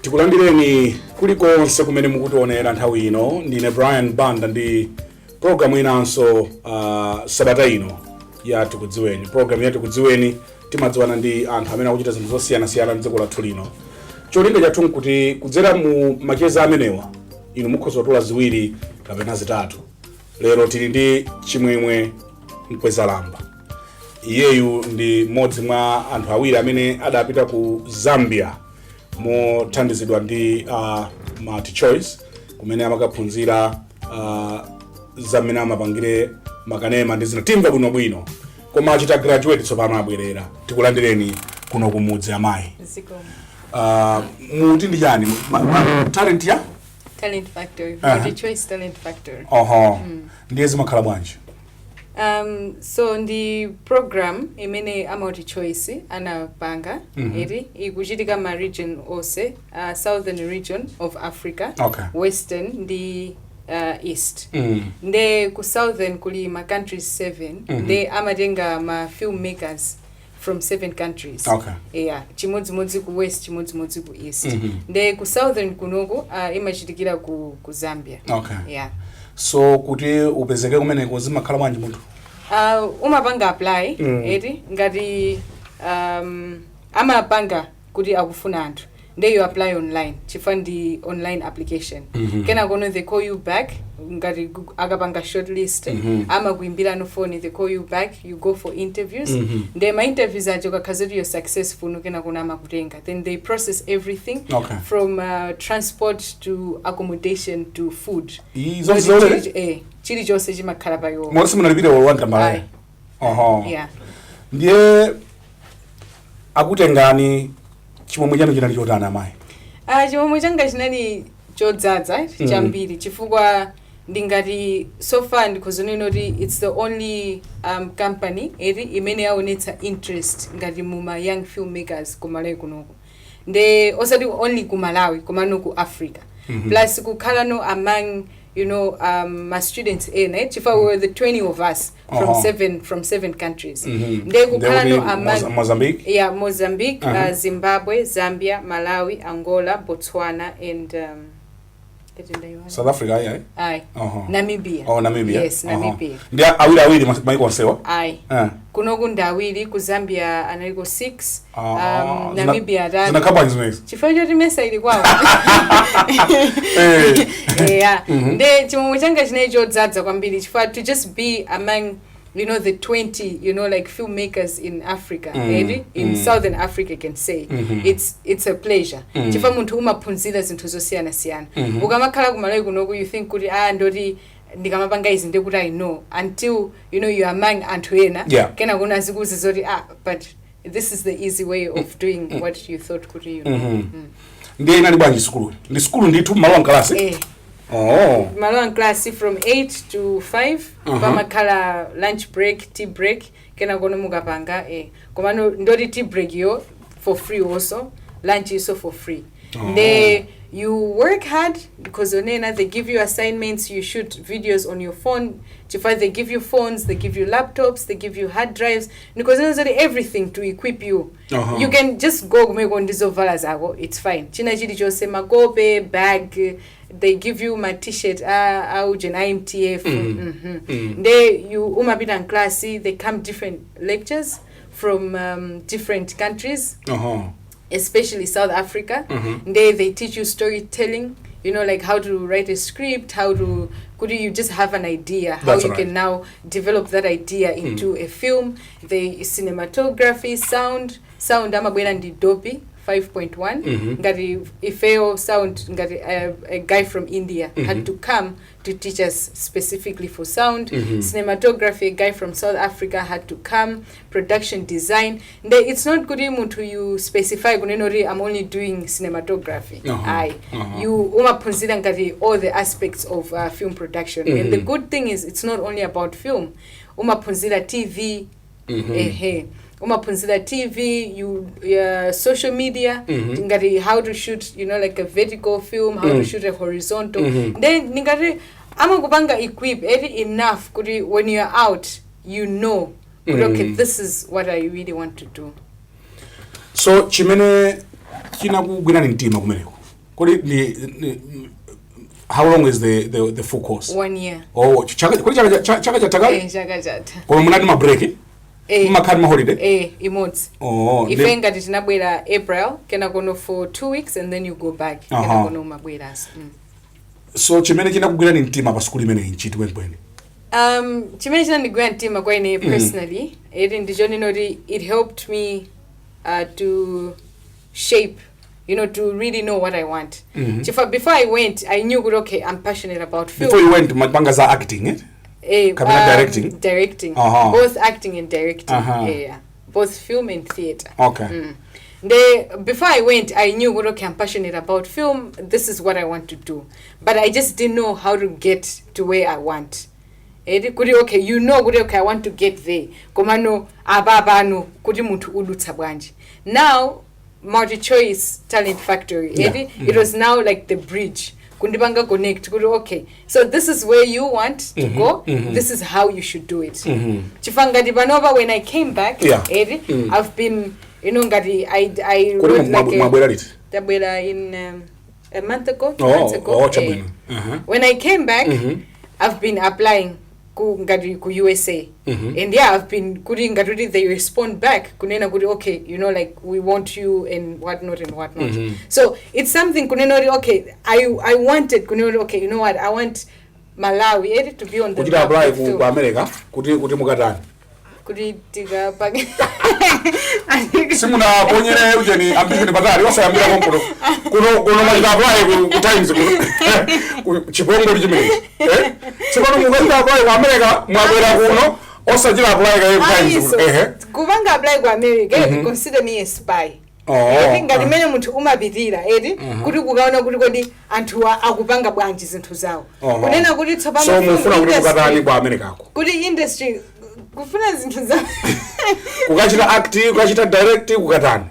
Tikulandireni kulikonse kumene mukutionera nthawi ino. Ndine Brian Banda ndi programu inanso sabata ino ya Tikudziweni. Programu ya Tikudziweni timadziwana ndi anthu amene akuchita zinthu zosiyanasiyana mdziko lathu lino. Cholinga chathu nkuti kudzera mu macheza amenewa inu mukhoza kutola ziwiri kapena zitatu. Lero tili ndi Chimwemwe Mkwezalamba. Iyeyu ndi mmodzi mwa anthu awiri amene adapita ku Zambia mothandizidwa ndi MultiChoice, kumene amakaphunzira zamene amapangire makanema ndi zina. Timva bwinobwino, koma achita graduate tsopano, abwerera. Tikulandireni kuno kumudzi, amayi. Zikomo. Muti ndi chani? Talent ya Talent Factory. MultiChoice Talent Factory. Oho, ndiye zimakhala bwanji? So ndi program imene a MultiChoice anapanga, iti ikuchitika ma region onse, southern region of Africa, western ndi east. Nde ku southern kuli ma countries 7. Nde amatenga ma filmmakers from seven countries. Yeah, chimodzimodzi ku west, chimodzimodzi ku east. Nde ku southern kunoku imachitikira ku Zambia. Yeah. So kuti upezeke kumeneko zimakhala bwanji munthu? Umapanga apply, eti ngati amapanga kuti akufuna anthu, nde you apply online chifukwa ndi online application. Kena kono they call you back ngati akapanga shortlist, amakuimbirano phone, they call you back, you go for interviews. Nde ma interviews acho kakhaza kuti you're successful, kena kono amakutenga, then they process everything from transport to accommodation to food. Zonse zaulere? Chilichonse chimakhala pa iwo. Moti simunalipire olo wantambala? Ayi. Oho. Yeah. Ndiye akutengani, chimwemwe chanu chinali chotani, amayi? Ah, chimwemwe changa chinali chodzaza chambiri, chifukwa ndingati so far ndikhozonena kuti it's the only company, eti, imene yaonetsa interest ngati muma young filmmakers ku Malawi kunoko, nde osati only ku Malawi komano ku Africa, plus kukhalano among ma students ena, chifukwa we were the 20 of us from seven countries. Nde kukhalano There will be among Mozambique. Yeah, Mozambique, Zimbabwe, Zambia, Malawi, Angola, Botswana and eti ndaiwala. South Africa ayi ayi? Ayi. Namibia. Oh, Namibia. Yes. Namibia. Ndi awiri awiri maiko onsewa? Ayi. Kunoku ndi awiri, ku Zambia analiko 6, Namibia atatu. Zinakhala bwanji zimenezi? Chifukwa choti mesa ili kwawo. Yeah, nde chimwemwe changa chinali chodzaza kwambiri chifukwa to just be among the 20 like filmmakers in Africa, maybe in southern Africa, I can say it's a pleasure, chifukwa munthu umaphunzira zinthu zosiyanasiyana. Ukamakhala ku Malawi kunoku, you think kuti, ah, ndoti ndikamapanga izi ndikuti I know, until you are among anthu ena, kena kuna azikuuza zoti, ah, but this is the easy way of doing what you thought kuti. Ndiye inali bwanji sukulu? Ndi sukulu ndithu, malo mkalasi? Eh. Oh. Malo class from 8 to 5. Pamakhala lunch break, tea break, kena kono mukapanga, eh, komano ndoti tea break yo for free, also lunch is also for free. Nde you work hard because onena they give you assignments, you shoot videos on your phone chifukwa they give you phones, they give you laptops, they give you hard drives, because zoti everything to equip you. You can just go kumeko ndizovala zako, it's fine. China chilichonse, makope, bag, they give you ma T-shirt a aujen a MTF. Nde you umapita in class, they come different lectures from different countries, especially South Africa. They teach you storytelling, like how to write a script, how to could you just have an idea, how That's you right. can now develop that idea into a film. The cinematography, sound, sound amabwera ndi Dolby 5.1. Ngati ifeyo sound, ngati a guy from India had to come to teach us specifically for sound. Cinematography, a guy from South Africa had to come. Production design. Nde it's not kuti munthu you specify kunena kuti I'm only doing cinematography. Ayi. You umaphunzira ngati all the aspects of film production. And the good thing is it's not only about film. Umaphunzira TV, ehe, Umaphunzira TV, you social media, ngati how to shoot, like a vertical film, how to shoot a horizontal. Then ngati amakupanga equip eti enough kuti when you're out, you know kuti, okay, this is what I really want to do. So chimene chinakugwirani mtima kumeneko kodi how long is the full course? One year. Oh, chaka kodi chaka chatha? Eh, chaka chatha. Koma munati ma break? Eh. Mmakhala ma holiday? Eh, imodzi. Oh. Ife ngati tinabwera April, kenakono for 2 weeks and then you go back, kenakono umabweranso. So chimene chinakugwirani mtima pa sukulu imeneyi nchiti kwenikweni? Chimene chinandigwira mtima kwa ine personally iti ndichonena kuti it helped me to shape, to really know what I want. Chifukwa before I went, I knew kuti, okay, I'm passionate about film. Before you went, mapanga za acting, eh? Eh, Kapena directing? Directing. Both acting and directing. Yeah, both film and theater. Before I went, I knew, well, okay, I'm passionate about film. This is what I want to do. But I just didn't know how to get to where I want. Eti kuti, okay, kuti, okay, I want to get there. Komano apa pano kuti munthu udutsa bwanji. Now, Multi Choice Talent Factory, eti, it was now like the bridge. Kundipanga connect kuti, okay, so this is where you want to go. This is how you should do it. Chifukwa ngati panopa when I came back, eti, I've been, ngati I Kodi wrote like a, mwabwera liti? Tabwera in a month ago, 2 months ago. Oh. Eh. Chabwino. When I came back, I've been applying ku ngati ku USA. And yeah, I've been kuti ngati kuti they respond back kunena kuti, okay, like, we want you and whatnot and whatnot. So it's something kunena kuti, okay, I wanted kunena kuti, okay, you know what, I want Malawi eti to be on the Kuchita map apply with ku film. ku America kuti mukatani? Kuti tikapange Simunaponyere ujeni ambition patali osayambira konkuno kuno machita apply ku Times ku chipongwe chimenechi, eh, tsopano mukachita apply ku America, mwabwera kuno osachita apply ka ku Times Ayiso, kuno, ehe. Kupanga apply ku America, consider me a spy. Oh. Eti ngati mmene munthu umapitira eti kuti kukaona kuti kodi anthuwa akupanga bwanji zinthu zawo. Kunena kuti tsopano So film mufuna kuti mukatani industry- ku Americako? Kuti industry kufuna zinthu za Kukachita act, kukachita direct, kukatani?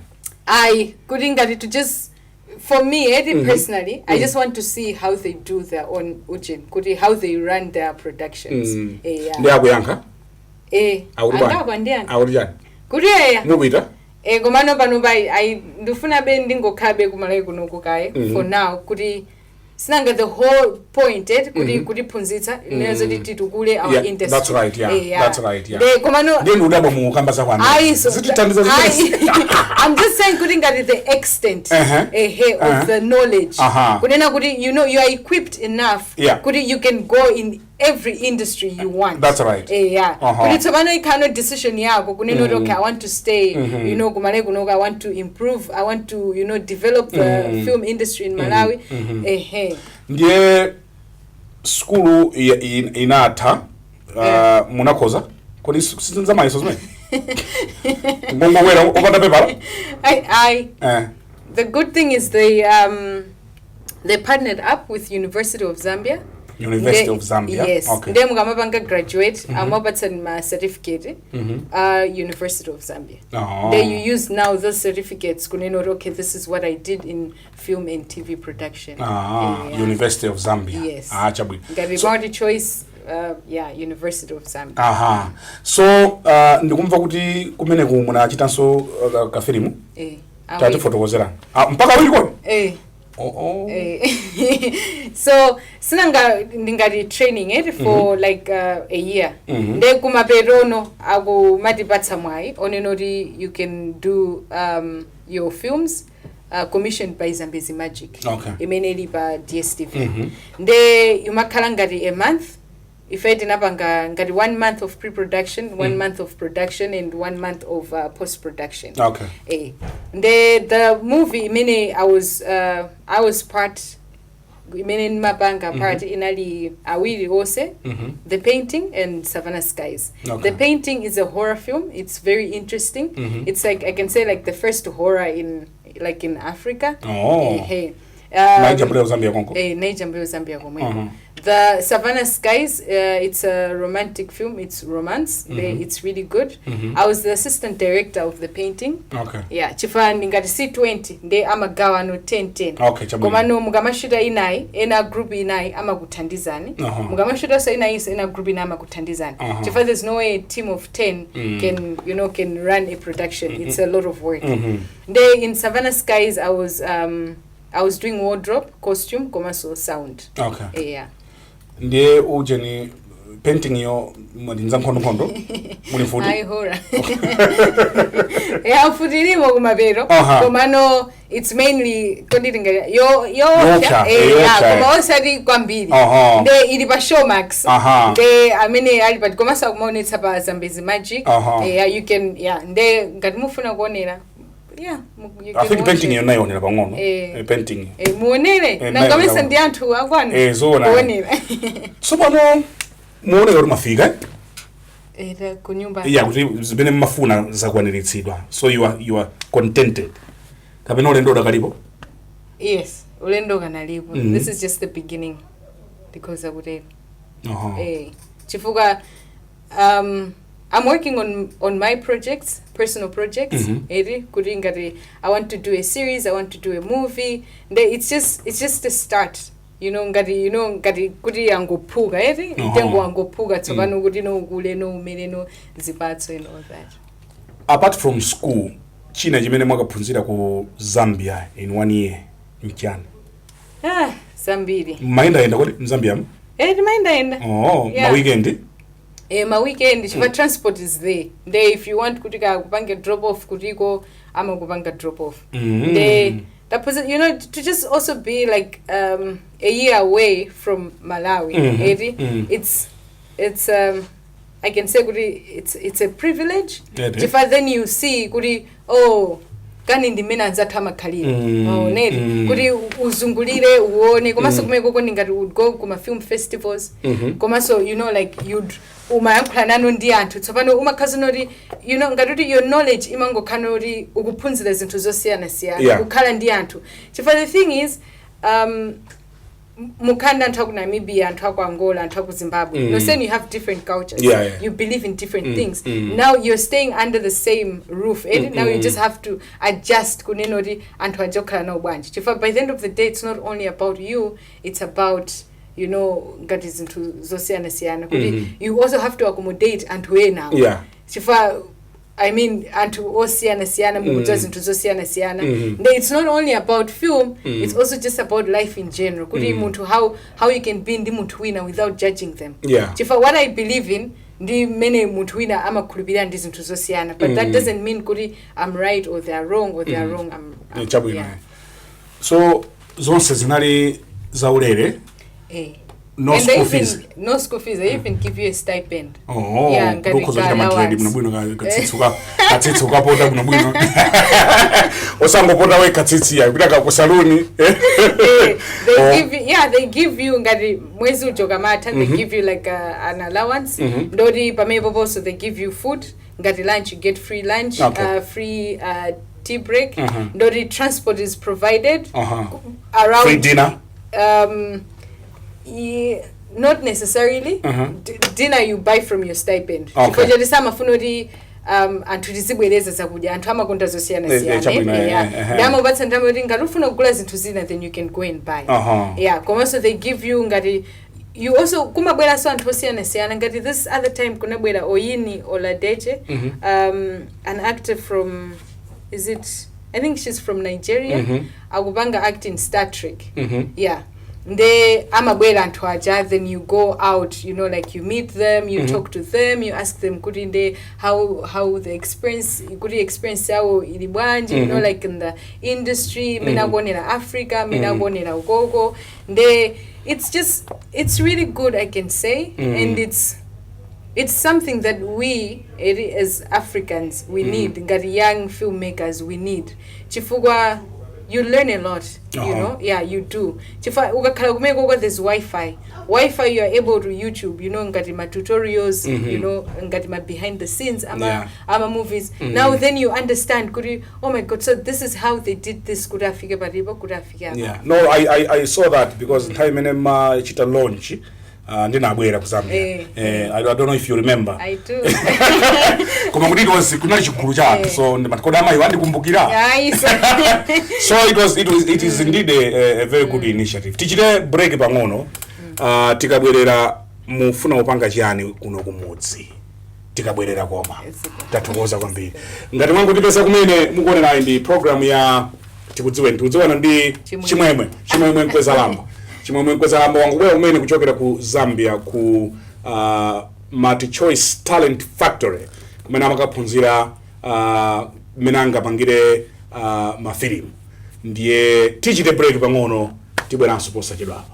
Ayi, kuti ngati to just, for me eti personally, I just want to see how they do their own ujin, kuti how they run their productions. Eh, yeah. Ndi akuyankha? Eh. Akuti bwanji? Angapo andiyankha. Akuti chani? Kuti eya. Mupita? Eh, komano pano pai ai ndifuna be ndingokhabe kumalawi kunoku kaye for now, kuti sinanga the whole point eh, kuti kutiphunzitsa mm titukule our industry. That's right, yeah. Eh, yeah. That's right, yeah. De komano Ndiye ndikudabwa mukamba za kwanu. Ayi, so Zitithandiza zimene. I'm just saying kuti ngati the extent ehe of the knowledge, kunena kuti you are equipped enough kuti you can go in every industry you want. That's right. Eh, yeah. Kuti tsopano ikhano decision yako kunena kuti, okay, I want to stay kumalawi kunoko, I want to improve, I want to develop the film industry in Malawi, ehe. Ndiye sukulu inatha, munakhoza kodi? Sinzamayiso zimene ngongowera opanda pepala? I eh. The good thing is they partnered up with University of Zambia. University of Zambia? Yes. Okay. Ndiye mukamapanga graduate, amapatsa ma certificate, University of Zambia. Oh. Then you use now those certificates kunena kuti, okay, this is what I did in film and TV production. Ah, Yeah. University of Zambia. Yes. Ah, chabwino. Ngati multi choice, yeah, University of Zambia. Aha, so ndikumva kuti kumeneku munachitanso kafilimu. Eh, awiri. Tatifotokozerani. Ah, mpaka awiri kodi? Eh. Oh. Eh, so sinanga ndingati training it for like a year. Nde kumaperono akumatipatsa mwayi onena kuti you can do your films commissioned by Zambezi Magic, imene ili pa DStv. Nde imakhala ngati a month. Ife tinapanga ngati one month of pre-production, one month of production and one month of post-production. Eh. The movie imene I was part, imene ndimapanga part, inali awiri onse, The Painting and Savannah Skies. The Painting is a horror film. It's very interesting. It's like, I can say, like the first horror in like in Africa. Oh. Eh, hey. Naijambulira Zambia konko? Eh, naijambulira Zambia komweko. The The Savannah Skies, it's a romantic film. It's romance. It's really good. I was the assistant director of the painting. Yeah, chifukwa ngati C20 nde amagawa 10 10. Okay, chabwino. Komano mukamashuta inayi, ena group inayi amakuthandizani. Mukamashutanso inayinso, ena group inayi amakuthandizani. Chifukwa there's no way a team of 10 can you know can run a production. It's a lot of work. Nde in Savannah Skies I was doing wardrobe, costume, komanso sound. Yeah. Ndiye ujeni painting yo mwalinza nkhondo muli mfuti? Ayi, hora ya mfuti kumapero. Komano it's mainly kodi tinga yo Yoopsa, yeah, yoopsa, koma osati kwambiri. Nde ili pa Showmax. Nde amene ali pa, komanso akumaonetsa pa Zambezi Magic. Yeah, you can, yeah, nde ngati mufuna kuonera, yeah, you I can think watch painting it. iyo nayionera pang'ono. Painting. Muonere. Nangamese Nayo. ndi anthu akwanu. Zoona. Kuonera. Tsopano muoneka kuti mwafika, eh? Kunyumba. Yeah, kuti zimene mmafuna zakwaniritsidwa, so you are contented, kapena ulendo udakalipo? Yes, ulendo kanalipo. This is just the beginning, because akutero. Chifukwa I'm working on my projects, personal projects. Eri kuti ngati I want to do a series, I want to do a movie. Nde it's just a start, ngati ngati kuti yangophuka, eri mtengo wangophuka tsopano kuti no ukule, no umere, no zipatso and all that. Apart from school, china chimene mwakaphunzira ku Zambia in one year nchani? Ah, zambiri. Mayendayenda kodi mZambia? Eh, timayendayenda. Oh. Yeah. Ma weekend? Ma weekend, chifukwa transport is there. Nde if you want kuti kakupanga drop off kutiko, amakupanga drop off. Nde that person, to just also be like a year away from Malawi, eti, it's I can say kuti it's a privilege. Eti. Chifukwa then you see kuti, oh, kani ndimene anzathu amakhalira. Oh, neti kuti uzungulire, uone, komanso kumene koko ndingati would go kuma film festivals. Komanso like you'd umayankhula nano ndi anthu tsopano, umakhala noti ngati kuti your knowledge imangokhala kuti ukuphunzira zinthu zosiyanasiyana, kukhala ndi anthu. Chifukwa the thing is, mukhala ndi anthu aku Namibia, anthu aku Angola, anthu aku Zimbabwe. No saying you have different cultures, you believe in different things. Now you're staying under the same roof, eh? Now you just have to adjust kunena kuti anthu aja okhala nawo bwanji, chifukwa by the end of the day it's not only about you, it's about ngati zinthu zosiyanasiyana kuti you also have to accommodate anthu enawo, chifukwa I mean, anthu osiyanasiyana, mukudziwa zinthu zosiyanasiyana. Nde it's not only about film, it's also just about life in general, kuti munthu how you can be ndi munthu wina without judging them, chifukwa what I believe in ndi mmene munthu wina amakhulupirira ndi zinthu zosiyana, but that doesn't mean kuti I'm right or they are wrong or they are wrong, I'm Chabwino. Yeah. So zonse zinali zaulere? Eh. No And they school even, fees? No school fees. They even give you a stipend. Oh, Yeah, ngati ukhoza kuchita ka ma dread allowance. bwinobwino, katsitsi ukapota bwinobwino, osangopota wekha tsitsi ya kupita ku saluni. They Oh. give you, yeah, they give you ngati mwezi uja ukamatha, they give you like an allowance. Ndoti pamene poponso they give you food, ngati lunch, you get free lunch, free tea break. Ndoti transport is provided around. Free dinner? Yeah, not necessarily. Dinner you buy from your stipend, chifukwa choti samafuna kuti anthu tizibwereza zakudya, anthu amakonda zosiyanasiyana. Chabwino, Yeah. Ndi amapatsa ndalama kuti ngati ufuna kugula zinthu zina, then you can go and buy. Yeah, komanso they give you ngati you also kumabweranso anthu osiyanasiyana, ngati this other time kunabwera Oyini Oladeche, an actor from, is it, I think she's from Nigeria, akupanga act in Star Trek. Yeah, nde amabwera anthu aja, then you go out, like you meet them, you talk to them, you ask them kuti nde how the experience, kuti experience yawo ili bwanji, like in the industry, mene akuonera Africa, mene akuonera ukoko. Nde it's just, it's really good, I can say, and it's something that we as Africans we need, ngati young filmmakers we need, chifukwa You learn a lot, you know. Yeah, you do, chifukwa ukakhala kumene there's Wi-Fi, you are able to YouTube, ngati ma tutorials, ngati ma behind the scenes ama ama movies. Now then you understand kuti, oh my God, so this is how they did this kuti afike palipo, kuti afike apa. Yeah, no, I saw that because nthawi imene machita launch, ndinabwera ku Zambia. I don't know if you remember. I do. Koma kuti it was kunali chigulu cha anthu, so ndimati, kodi amayi wandikumbukira? Ayi, so So it is indeed a very good initiative. Tichite break pang'ono. Tikabwerera, mufuna kupanga chiyani kuno kumudzi tikabwerera? Koma tathokoza kwambiri. Ngati mwangotipeza kumene, mukuonerayi ndi program ya Tikudziweni. Tikudziwana ndi Chimwemwe. Chimwemwe Mkwezalamba. Chimwemwe Mkwezalamba wangobwera kumene kuchokera ku Zambia, ku MultiChoice Talent Factory, kumene amakaphunzira mmene angapangire mafilimu. Ndiye tichite break pang'ono, tibweranso posachedwapa.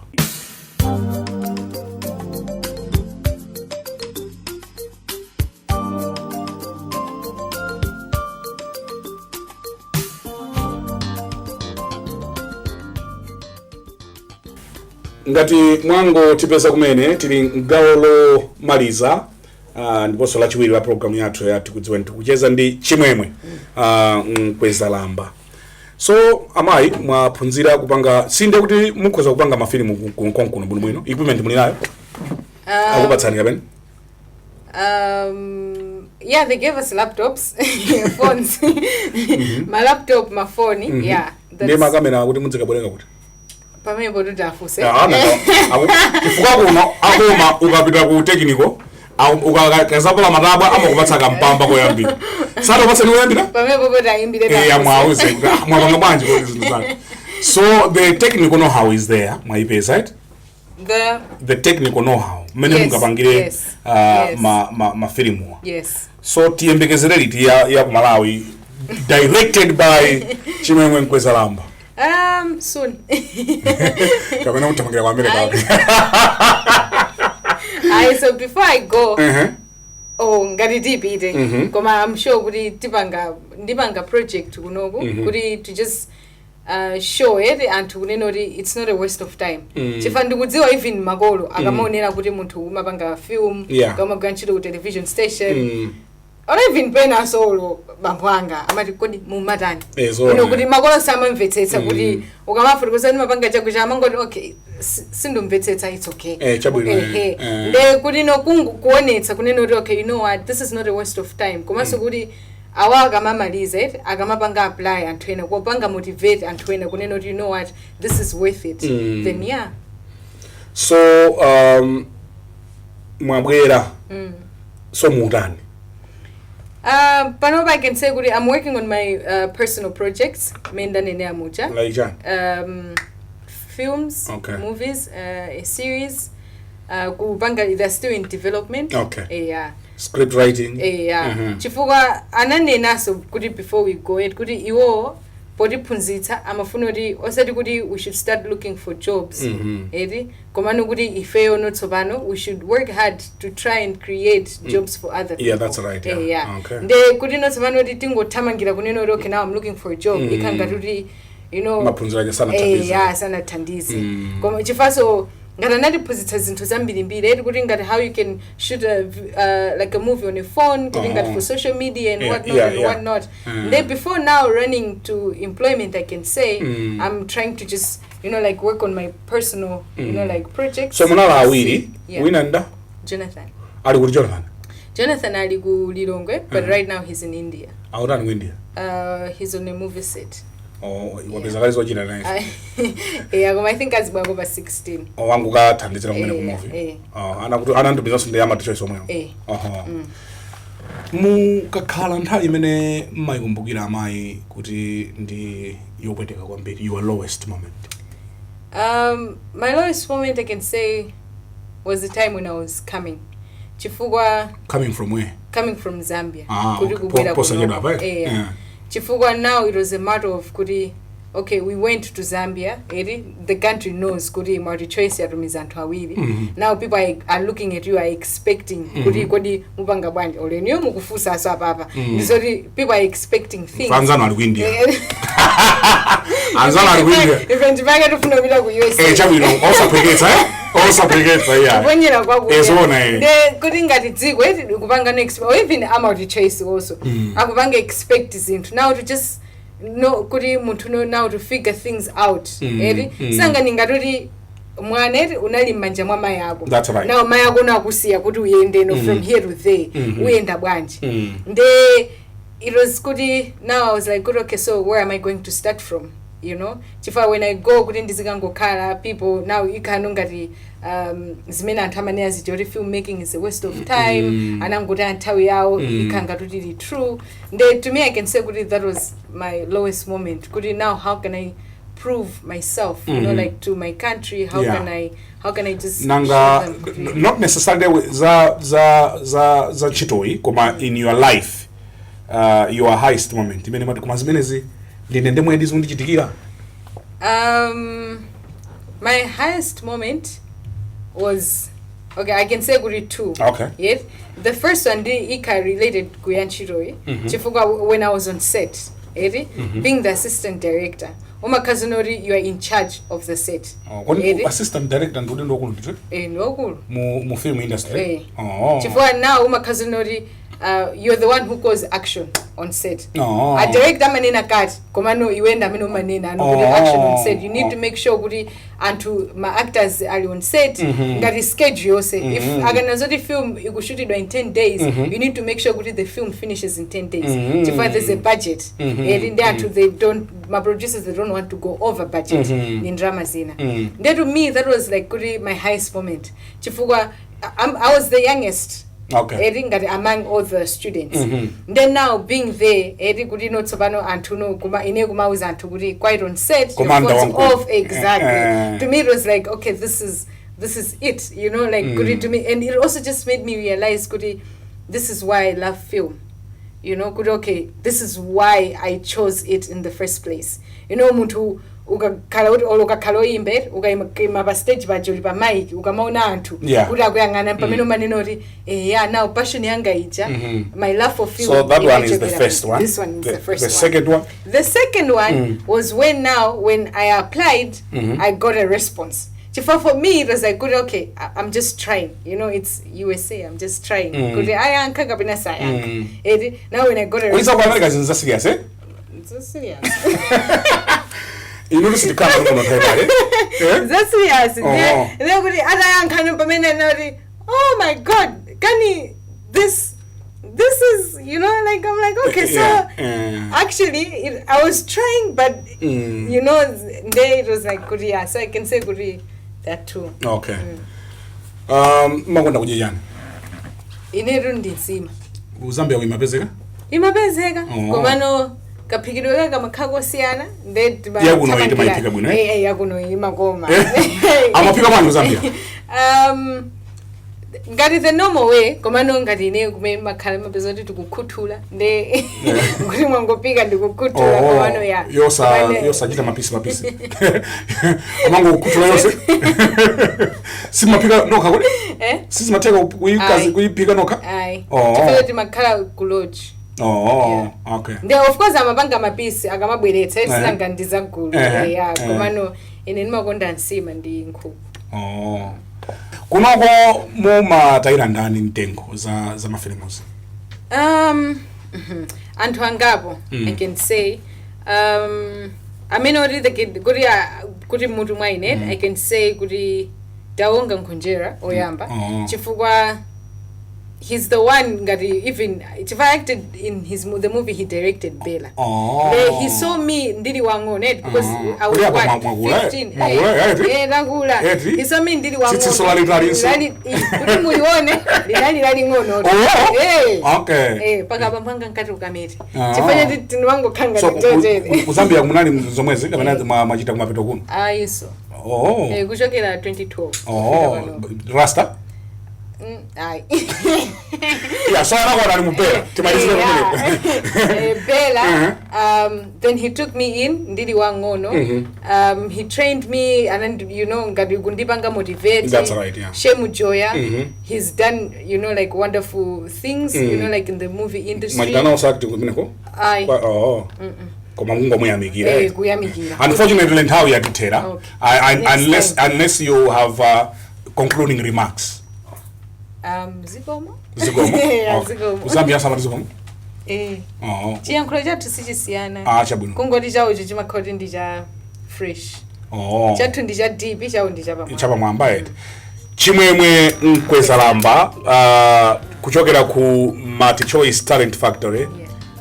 Ngati mwangotipeza kumene, tili mgawo lomaliza ndiponso lachiwiri la programu yathu ya Tikudziweni. Tikucheza ndi Chimwemwe Mkwezalamba. So amayi, mwaphunzira kupanga, sinde kuti mukhoza kupanga mafilimu konkuno bwinobwino? Equipment muli nayo? Akupatsani kapena? Yeah, they gave us laptops, phones, my laptop, my phone. Yeah. Ndi makamera kuti muzikabwereka kuti? Pamene tutafunse. Ah, chifukwa kuno akoma ukapita ku technical, ukazapala matabwa, amakupatsa kampamba koyambira. Satapatsani koyambira? Pamene popo tayimbire. Eh, mwauze kuti, "Ah, mwapanga bwanji kuti zinthu zake?" So the technical know-how is there, mwayipeza, right? The The technical know-how mmene Yes, mungapangire yes, yes. mafilimuwa. Yes. So tiyembekezere liti ya ku Malawi directed by Chimwemwe Mkwezalamba? Soon. Kapena kuthamangira ku America? Ayi, so before I go, oh, ngati tipite, koma I'm sure kuti tipanga, ndipanga project kunoku kuti to just show it anthu kunena kuti it's not a waste of time, chifukwa ndikudziwa even makolo akamaonera kuti munthu umapanga film, kamagwira ntchito ku television station, or even pena solo bambo anga amati, "Kodi mumatani?" Eh, zoona. Kuti makolo samamvetsetsa kuti ukamafotokoza ndimapanga chakucha, amangoti, "Okay, sindumvetsetsa, it's okay." Eh, chabwino, eh, Ehe. eh. Nde kuti no kuonetsa kunena kuti, okay, you know what, this is not a waste of time, komanso kuti awa akamamaliza it, akamapanga apply anthu ena, kupanga motivate anthu ena kunena kuti, you know what, this is worth it, then yeah. So mwabwera, so muutani? Panopa I can say kuti I'm working on my personal projects mendanenera muja. Like chani? Films, movies, a series, kupanga, they're still in development. Yeah. Script writing? Yeah. Chifukwa ananenaso kuti before we go it, kuti iwo potiphunzitsa amafuna kuti osati kuti we should start looking for jobs, eti, komano kuti ifeyo notsopano we should work hard to try and create jobs for other Yeah, people. that's right, yeah. Yeah. Okay. Nde kuti notsopano kuti tingothamangira kunena kuti, okay, now I'm looking for a job, ikhala kuti Maphunziro ake sanathandize. Yeah, sanathandize. Koma chifukwa ngati anatiphunzitsa zinthu zambirimbiri, eti, kuti ngati how you can shoot like a movie on a phone, kuti ngati for social media and whatnot and whatnot. Then before now running to employment, I can say I'm trying to just like work on my personal like projects. So munali awiri? Yeah. Wina nda? Jonathan. Ali kuti Jonathan? Jonathan ali ku Lilongwe, but right now he's in India. Akutani ku India? He's on a movie set. Oh, wapeza kale zochita naye. Yeah, koma I think azibwako pa 16. Wangu kathandizira kumene ku Eh, movie? eh. Oh, ana kuti ananditumizanso ndi MultiChoice omweyo? Eh. Oho. Mukakhala nthawi imene mmayikumbukira, amayi, kuti ndi yopweteka kwambiri, your lowest moment? My lowest moment, I can say, was the time when I was coming. Chifukwa Coming from where? Coming from Zambia. Ah, Kuti okay. kubwera Posachedwa kuno. apa, eh? Eh, yeah. Yeah. Chifukwa now it was a matter of kuti, okay, we went to Zambia, eri, the country knows kuti MultiChoice yatumiza anthu awiri. Now people are looking at you, are expecting kuti kodi mupanga bwanji, oleniyo mukufunsa so apapa. Ndizoti people are expecting things. Anzanu ali ku India. Eh, Anzala ali ku India. Ife ndipake tifuna kupita ku USA. Eh, chabwino, osaphweketsa, eh, osaphweketsa, iya. Kuponyera kwakuya. Eh, zoona, eh. Nde kuti ngati dziko eti kupanga next or even amultichoice also akupanga expect zinthu now to just no kuti munthu no now to figure things out, eti sanga ningatoti mwana eti unali m'manja mwa mayi ako. That's right. Now mayi ako nakusiya kuti uyende no from here to there, uyenda bwanji? Nde it was kuti now I was like kuti, okay, so where am I going to start from? Chifukwa when I go kuti ndizikangokhala, people now ikhano ngati zimene anthu amanena zija kuti filmmaking is a waste of time, anangoti nthawi yawo, ikhala ngati ili true. Nde to me I can say kuti that was my lowest moment, kuti now how can I prove myself like to my country? How can I just Nanga show them kuti- not necessarily za ntchitoyi, koma in your life, your highest moment imene mati koma zimenezi ndine ndemwe ndizikundichitikira? My highest moment was, okay, I can say kuti two. Yes, the first one ndi ika related kuya ntchitoyi, chifukwa when I was on set, eti, being the assistant director, umakhazinoti you are in charge of the set. Oh, kodi Eti? Assistant director ndi udindo wakulu ndithu Eh, ndiwakulu. mu film industry. Eh. Oh. Chifukwa now umakhazinoti you're the one who calls action on set. Oh. A director amanena kati, komano iwe amene umanena ano kuti Oh. action on set. You need to make sure kuti anthu ma actors ali on set ngati schedule yonse. If akanazoti film ikushutidwa in 10 days, you need to make sure kuti the film finishes in 10 days, chifukwa there's a budget. Eri ndi anthu, they don't, ma producers, they don't want to go over budget ni ndalama zina. Nde to me that was like kuti my highest moment, chifukwa I was the youngest, eri ngati among all the students. Then now being there, eri kuti no tsopano anthu no kuma ine kumauza anthu kuti quiet on set, your Commander phones wankulu. off, exactly. Eh. To me it was like, okay, this is it, like kuti to me, and it also just made me realize kuti this is why I love film, kuti okay, this is why I chose it in the first place. Munthu ukakhala kuti olo ukakhala oyimba, ukayima pa stage paja uli pa mic, ukamaona anthu kuti akuyang'ana, pamene umanena kuti eh, yeah, now passion yanga ija, my love for film. So that one is the Inachokera. First one. This one is the first The one. second one? The second one was when now when I applied, I got a response. Chifukwa for me it was like good, okay, I'm just trying. It's USA, I'm just trying. Kuti ayankha kapena sayankha. Eti, now when I got a Kuiza ku response, America zinthu za serious, eh? It's so serious. Inu sitikhala kuno nthawi pale, eh? That's serious. Oh. Then kuti atayankha pamene nati, oh my God, kani this is like I'm like, okay, so actually I was trying, but there it was like good, yeah. So I can say kuti that too. Okay, makonda kudya chani? Inetu ndi nsima. Ku Zambia kuimapezeka? Imapezeka. Oh. Komano kaphikidwe kake kamakhala kosiyana nde Yakuno iyi timayiphika bwino, eh? Eh, yakuno imakoma. Amaphika bwanji ku Zambia? Ngati the normal way, komano ngati ine kumene makhala mapeza kuti tikukhuthula, nde kuti mwangopika ndikukhuthula, komano ya Yosa yosachita mapisi mapisi, amango kukhuthula yonse, simaphika nokha kuti? Eh? Sizimatheka Ayi. kuyiphika nokha? Ayi. Oh. Chifukwa timakhala ku lodge. Oh, okay. Nde of course amapanga mapisi akamabweretsa, sinanga ndizagulu. Ya, komano ine ndimakonda nsima ndi nkhuku. Oh, kunoko mumatayira ndani mtengo za mafilimuzi? Anthu angapo. I can say amene oti kuti kuti mutu mwa ine, I can say kuti Tawonga Nkhonjera oyamba, chifukwa he's the one ngati even chifukwa I acted in the movie he directed, Bella. Oh. He saw me ndili wang'ono, eh, because I was Kuti apa what, mwakula, eh? 15. Mwakula, eh, eh, eh, nakula. Eti? He saw me ndili wang'ono. Tsitsi lalitali. Kuti mulione linali laling'ono. Oh. Eh. Okay. Eh, paka pamphanga nkati ukamete, Ah. chifukwa tinwangokhanga So tichotere. ku Zambia munali zomwezi kapena mwachita kumapeto kuno? Ayiso. Oh. Eh, kuchokera 2012. Oh, Kufika pano. rasta. Ayi. Yeah, so anakwana ali mupera, timalizire Yeah. kumeneko. Eh, Bella, then he took me in ndili wang'ono. He trained me and then, ngati kundipanga motivate. That's right, yeah. Shemu Joya, he's done like wonderful things, like in the movie industry. Mwachita nawo acting kumeneko? Ayi. Oh. Koma kungomuyamikira. Eh, kuyamikira. Unfortunately, nthawi yatithera. Okay. Next Unless time. Unless you have concluding remarks. Zikomo. Zikomo. Yeah, Okay. zikomo. Kuzambia samati zikomo. Eh. Oh. Chiyankhulo chathu sichisiyana. Ah, chabwino. Kungoti chawocho chimakhala kuti ndi cha fresh. Oh. Chathu ndi cha deep, chawo ndi chapamwamba. Chapamwamba eti. Chimwemwe Mkwezalamba, kuchokera ku Multi Choice Talent Factory,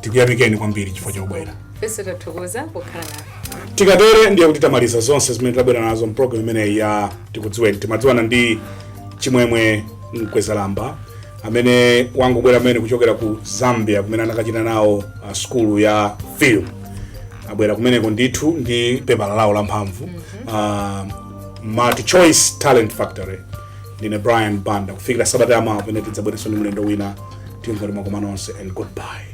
tikuyamikeni kwambiri chifukwa chobwera. Ifenso tathokoza pokhala nafe. Tikatere ndiye kuti tamaliza zonse zimene tabwera nazo mpulogalamu imeneyi ya Tikudziweni. Timadziwana ndi Chimwemwe Mkwezalamba amene wangobwera amene kuchokera ku Zambia kumene anakachita nawo skulu ya film. Abwera kumeneko ndithu ndi pepala lawo lamphamvu, Multi Choice Talent Factory. Ndine Brian Banda. Kufikira sabata yamawa pamene tidzabwerenso ndi mlendo wina, tingoti mwakoma nonse and goodbye.